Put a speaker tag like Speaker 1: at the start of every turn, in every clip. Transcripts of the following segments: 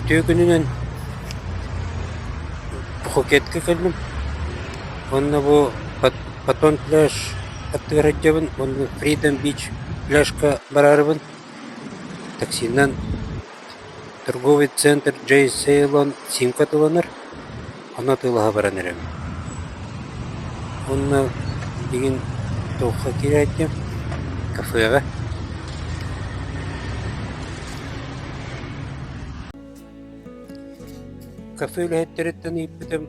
Speaker 1: Үтүө күнүнэн Пхукетка кэллим уонна бу Патон пляж аттыгар сылдьабын уонна Freedom Beach пляжка бараарыбын. Таксинан торговый центр Джей Сейлон симка атыыланар, ону атыылаһа баран эрэбин. Уонна билигин туохха киирээччим кафеҕа. Кафе үлэһиттэриттэн ыйыппытым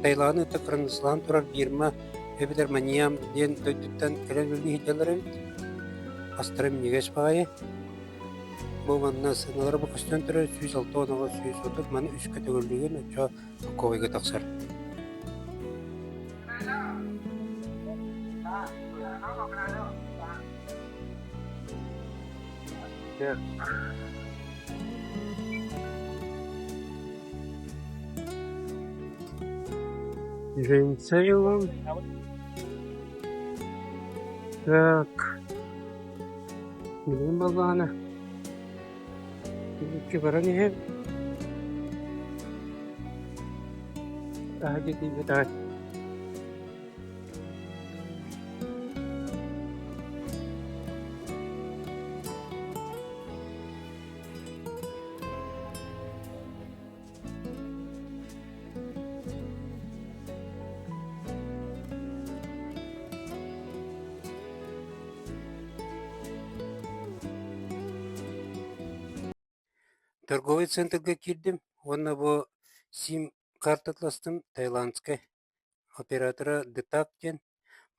Speaker 1: Таиланы кытта кыраныыссалаан турар Бирма эбэтэр Маньям диэн дойдуттан кэлэн үлэлии сылдьаллар эбит. Астара минньигэс баҕайы. Бу манна сыаналара бу көстөн турар 168, 130 маны үскэ төгүллүүгүн оччо солкуобайга тахсар. Так. Женцейлон. Так. Билигин буоллаҕына икки баран иһэн таһырдьа тиийбит аҕай. Торговый центрга киирдим уонна бу сим-карта атластым таиландскай оператора ДТАК диэн.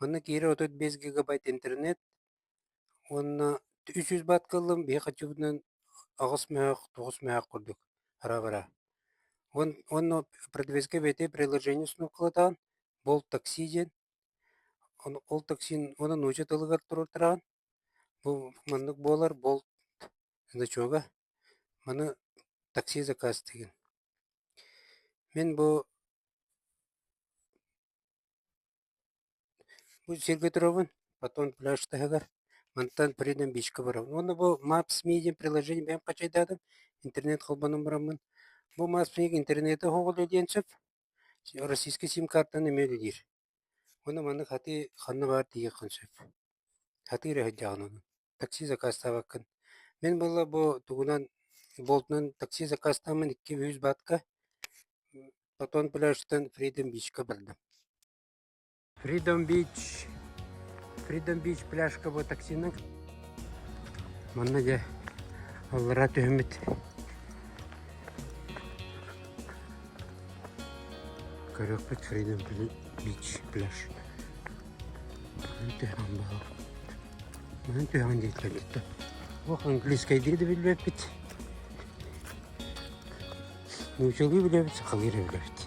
Speaker 1: Манна киирэр 35 гигабайт интернет уонна 300 баатка ыллым, биһи хаччыбытынан аҕыс мөһөөх, тоҕус мөһөөх курдук ара-бара. Уонна продавецка бэйэтэ приложение установкалатаҕын, Болт такси диэн. Ол таксины уонна нуучча тылыгар туруортараҕын. Бу маннык буолар Болт значога. Маны такси заказтыгын. Мин бу Бу сиргэ турабын, потом пляж таһыгар, мантан Freedom Beachка барабын. Уонна бу Maps.me диэн приложение бэйэм хачайдаатым, интернет холбонон бараммын. Бу Maps.me интернети оһоҕо үлэлиэн сөп, российскай сим-картаны эмиэ үлэлиир. Уонна маннык хатыы ханна баар тиийиэххин сөп. Хатыы эрэ сылдьаҕын онон. Такси заказтаабаккын. Мин буолла бу тугунан Болтунан такси заказтааммын 2 3 баатка, потом пляжтан Freedom Beachка бардым. Freedom Beach, Freedom Beach пляжка бу таксинан манна дьэ аллараа түһүммүт көрүөхпүт Freedom Beach пляж түһэҕин баҕа манан түһэҕин диэккэ ох английскайдыы да билбэппит нууччалыы билэбит сахалыы эрэ билэбит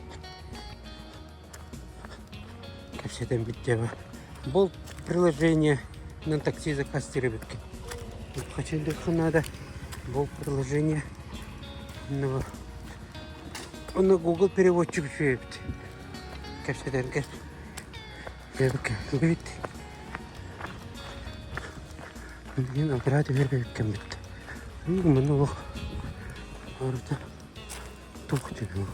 Speaker 1: Кэпсэтэн бүттэҕэ. Болт приложение на такси заказтыыр эбиккин. Хачайдыахха наада. Болт приложение. Онно Google переводчик үчүгэй эбит. Кэпсэтэргэ. Эбит. Билигин аллараа түһэр эбиккин бүттэ. Манна олох барыта туох түһүө.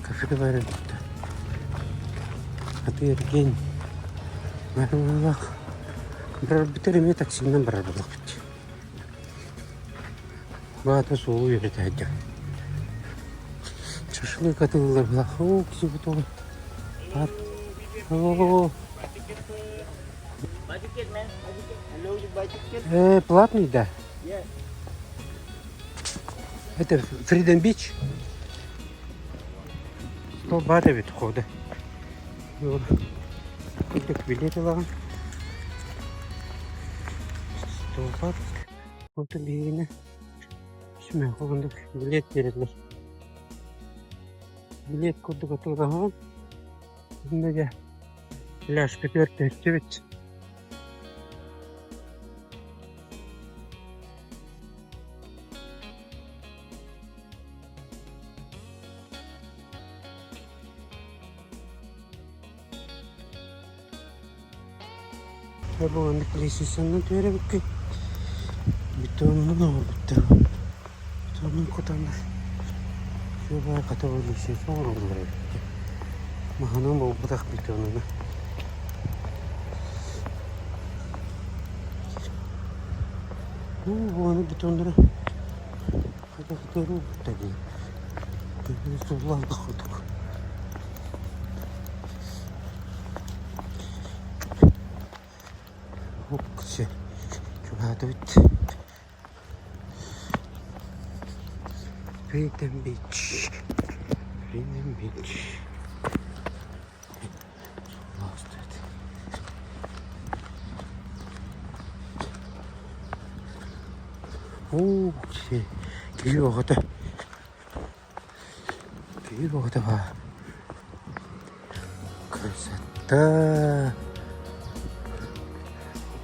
Speaker 1: Кафе баар эбит Атыы-эргиэн баар Барарбытыгар эмиэ таксинан барар буоллахпыт Баата суолу үөрэтэ сылдьар. Шашлык атыылыыллар быһа. Оо, киһи туох баар. Оо. Э, платный, да? Это Freedom Beach? 100 бат эбит входа. Курдук билет ылаҕын. 100 бат. Онтон биһигини Сүмэхэ курдук билиэт биэрэллэр. Билиэт курдук атыылаһаҕын. Онно дьэ пляжка түөрт түһүттүбүт. Дьэ бу маннык лестницанан түһэр эбиккин. Бетонунан оҥорбуттар. Бетонун кутаннар. Үчүгэй хата бу лестница оҥороллор эбит. Маһынан буолбатах бетонунан. Уу, аны бетоннара хайдах уурбуттар дии. Суллаабыт курдук. Уксы чугаһаатыбыт. Freedom Beach. Freedom Beach. Lost it. Уу, киһи оҕото. Киһи оҕото баар. Красота!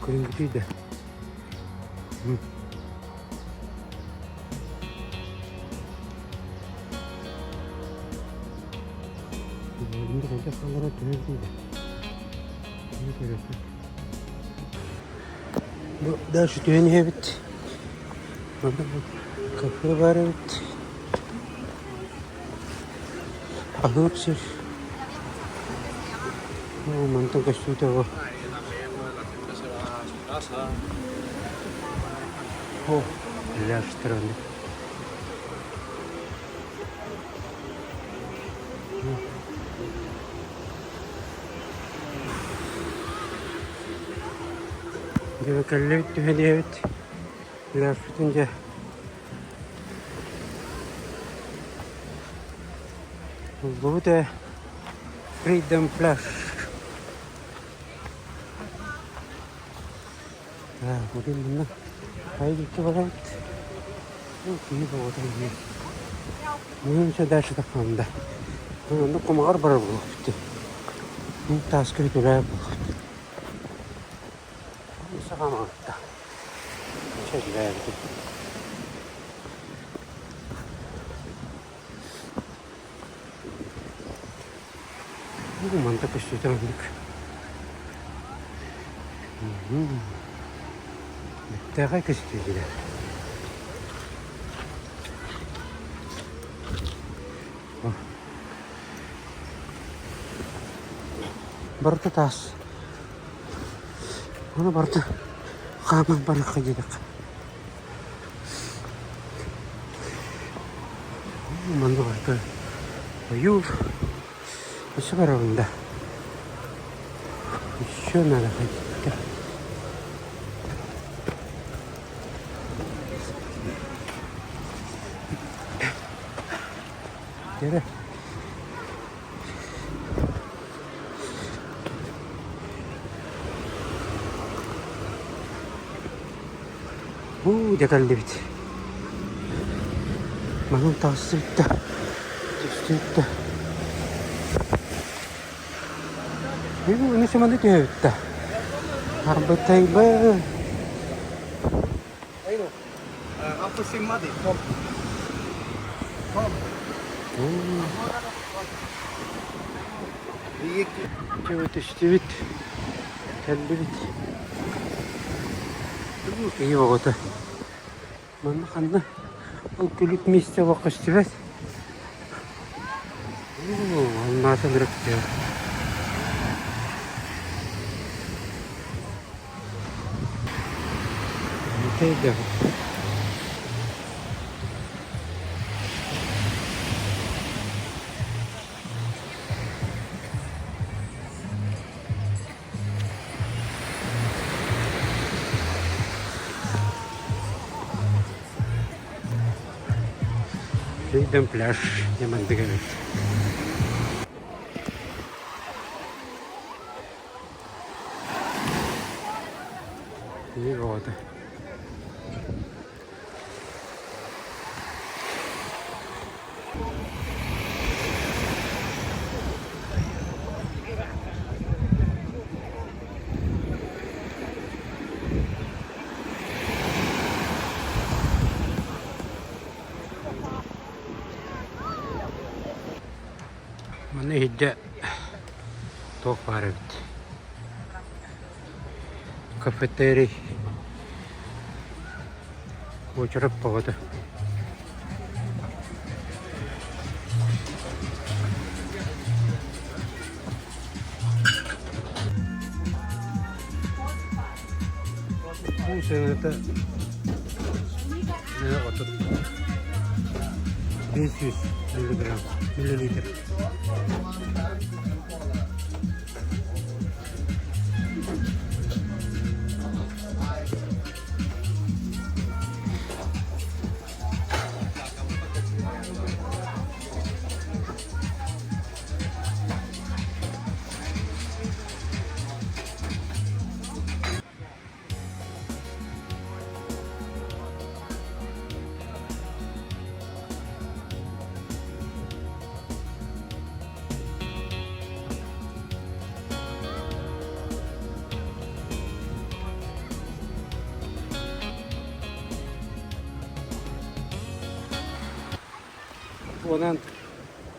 Speaker 1: Көрүҥ да. Бу дальше түһэн иһэбит. Манна бу кафе баар эбит. Аһыыр сир. Мантан көстүүтэ бу. О, пляж стороны. Дьэ кэллибит түһэн иһэбит. Пляжпытын дьэ буллубут ээ. Freedom пляж. Бүгүн манна хайдыкка барабыт. Киһи бөҕөтө иһиэ. Бүгүн дальше тахханда. Онно кумаҕар барар буолуохпут дии. Тааска бүтүлээ буолуохпут. Саҕамаҕытта. Чэллээбитим. Манта көстүүтэ маннык. Бэртээхэй көстүү дьиҥэр. Барыта таас. Ону барыта хааман барыахха диэтэххэ. Манна барыта ойуур. Өссө барабын да. Еще надо ходить. Дere. Уу дьэ кэллибит. Манан таҕыстыбыт да, түстүбүт да. Бүгүн сыманы түһэбит да. Арбытайбы.
Speaker 2: Han får simma dit. Kom. Kom. Vi gick
Speaker 1: Түстүбүт, кэллибит. Киһи оҕото. Манна ханна ол күлүк миэстэ олох көстүбэт. Алмаатын ырыктыа. Freedom пляж диэн маннык эбит. Киһи оҕото. Манна иһирдьэ туох баар эбит. Кафетерий Уочарат бөҕөтө. Бу сыаната 3500 миллиграмм, миллилитр. Онон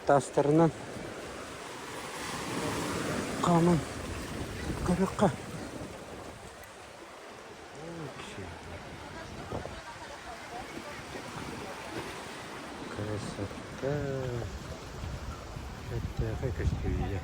Speaker 1: таастарынан хааман көрүөххэ. Красота. Өттөөхө көстүүнэ.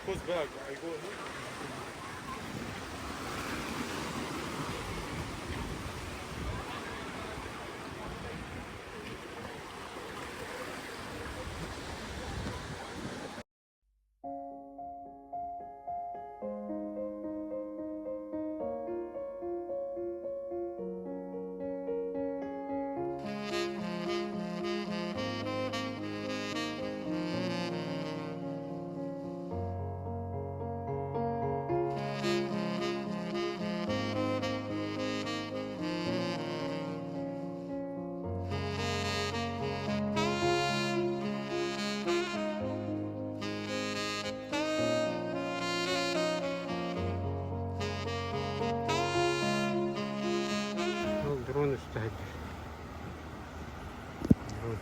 Speaker 3: Goes back. I go.
Speaker 1: Ол дрон үстэ сылдьар. Дрон.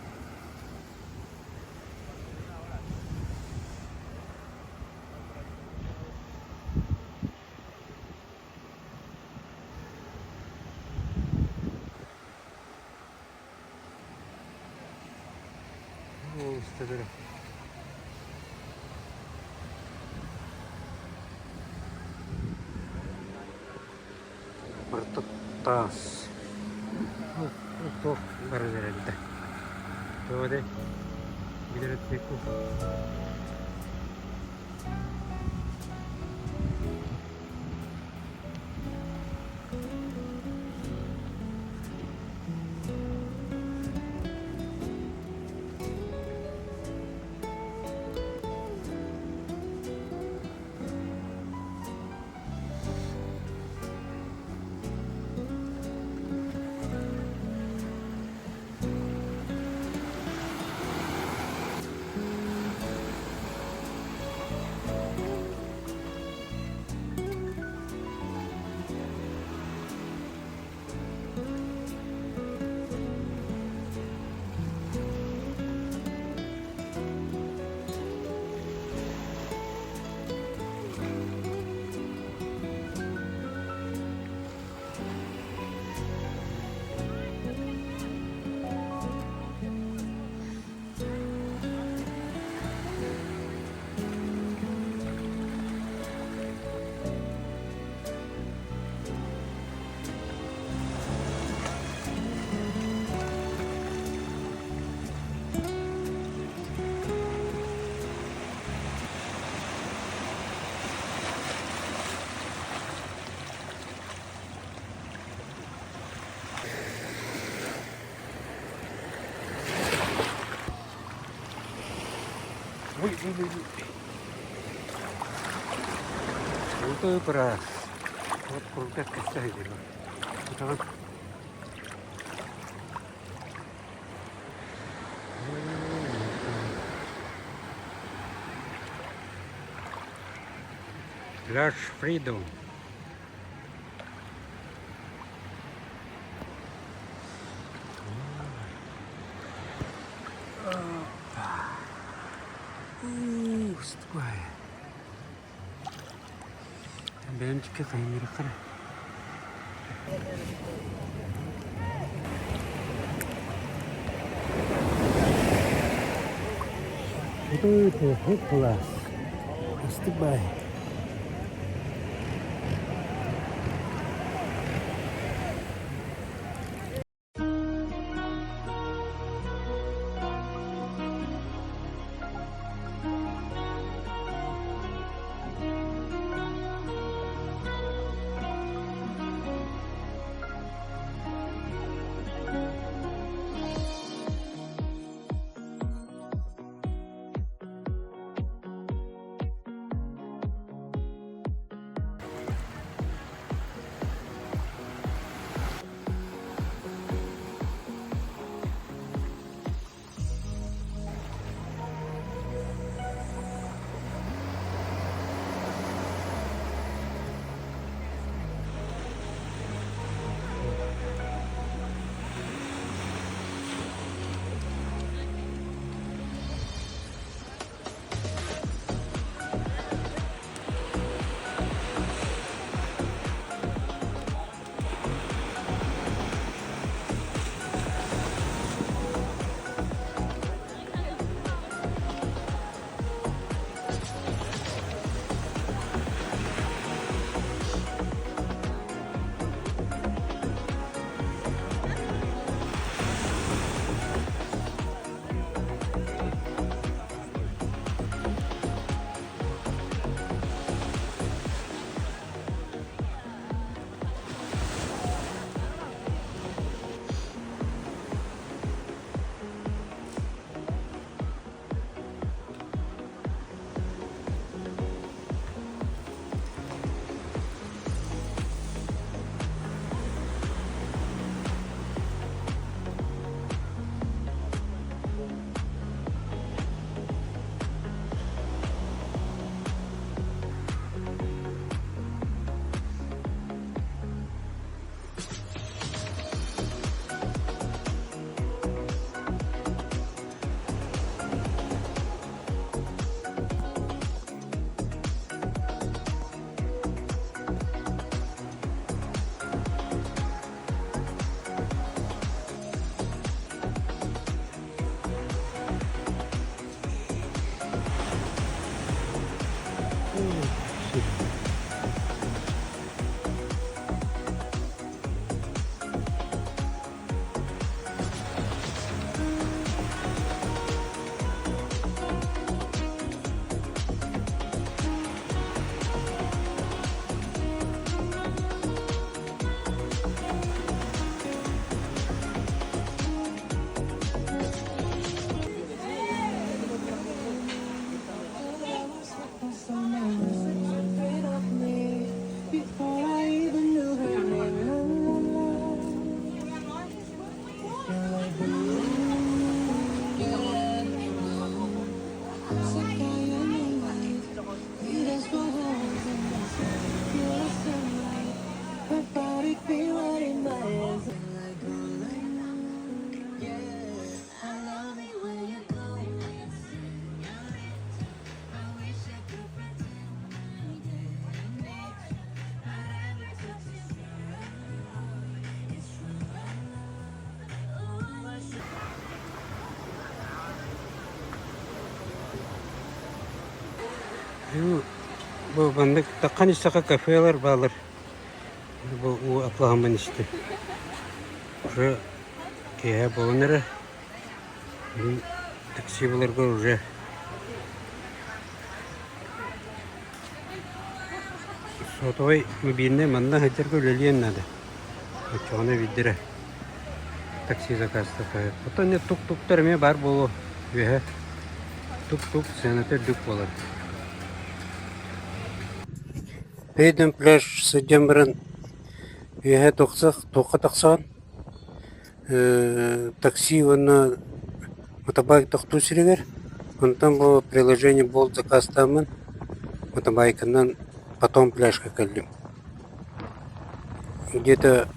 Speaker 1: Ол үстэ Барыта таас. Туох баран эрэлдэ. Тоҕо дэ билэр өттүккүн. Ой, ой, ой, ой. Крутой брат. Вот круто кстати. Так. Пляж Freedom. Ух, Бэйэм хаймыыраххара. Класс. Астыбай. Бу маннык таххан истэххэ кафелар баалар. Бу уу атлаһаммын истим. Уже киэһэ буолан эрэр. Такси буларга уже сотовай мобильнай манна сылдьарга үлэлиэн наада. Оччоҕуна биирдэрэ такси заказтаах. Оттон не тук-туктар эмиэ баар буолуо үөһэ. Тук-тук сыаната үрдүк буолар. Пейден пляж сылдьан баран үөһэ туохха тахсаҕын? Такси уонна мотобайк тохтуур сиригэр. Онтон бу приложение Bolt заказтааммын мотобайканан. Потом пляжка кэллим. Где-то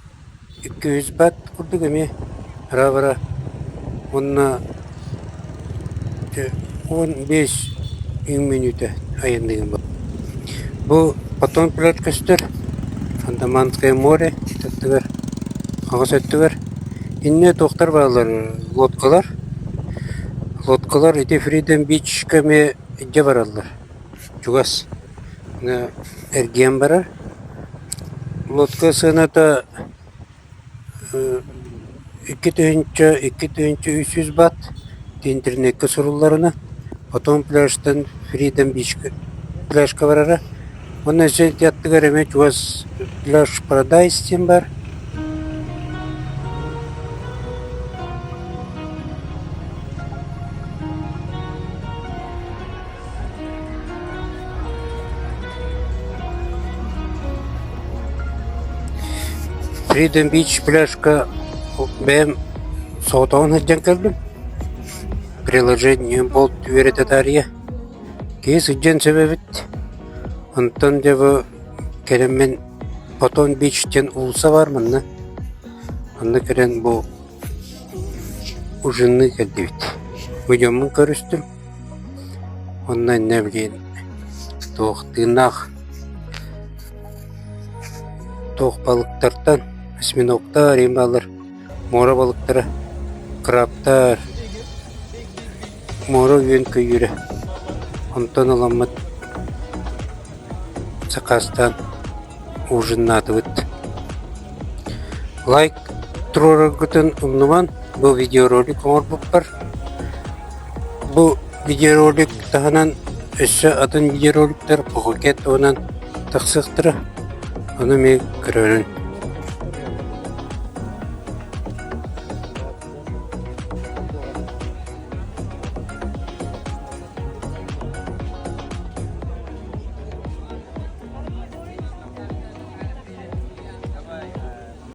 Speaker 1: 200 бат курдук эмиэ бара-бара уонна 15 мүнүүтэ айанныгым. Бу Потом пляж көстөр Андаманское море аттыгар хаҥас өттүгэр. Инньэ туохтар бааллар лодкалар. Лодкалар ити Freedom Beach-ка эмиэ илдьэ бараллар чугас. Эргийэн барар. Лодка сыаната 2000 2300 бат интернеккэ сурулларына, потом пляжтан Freedom Beach пляжка барара. Уонна өссө ити аттыгар эмиэ чугас пляж Paradise диэн баар. Freedom Beach пляжка бэйэм соҕотоҕун сылдьан кэллим. Приложение Bolt үөрэтэ таарыйа. Киһи сылдьан сөп эбит. Онтон дьэ бу кэлэммин Потон Beach диэн уулусса баар манна. Онно кэлэн бу ужинныы кэллибит. Бу дьоммун көрүстүм. Онно иннэ билигин туох тыыннаах туох балыктартан осьминогтар эҥин бааллар, муора балыктара, крабтар, муора үөн-көйүүрэ. Онтон ыламмыт сакаастаан ужиннаатыбыт. Лайк туруораргытын умнумаҥ, бу видеоролик оҥорбуппар. Бу видеоролик таһынан өссө атын видеороликтар Пхукет туһунан тахсыахтара. Ону эмиэ көрөөрүҥ.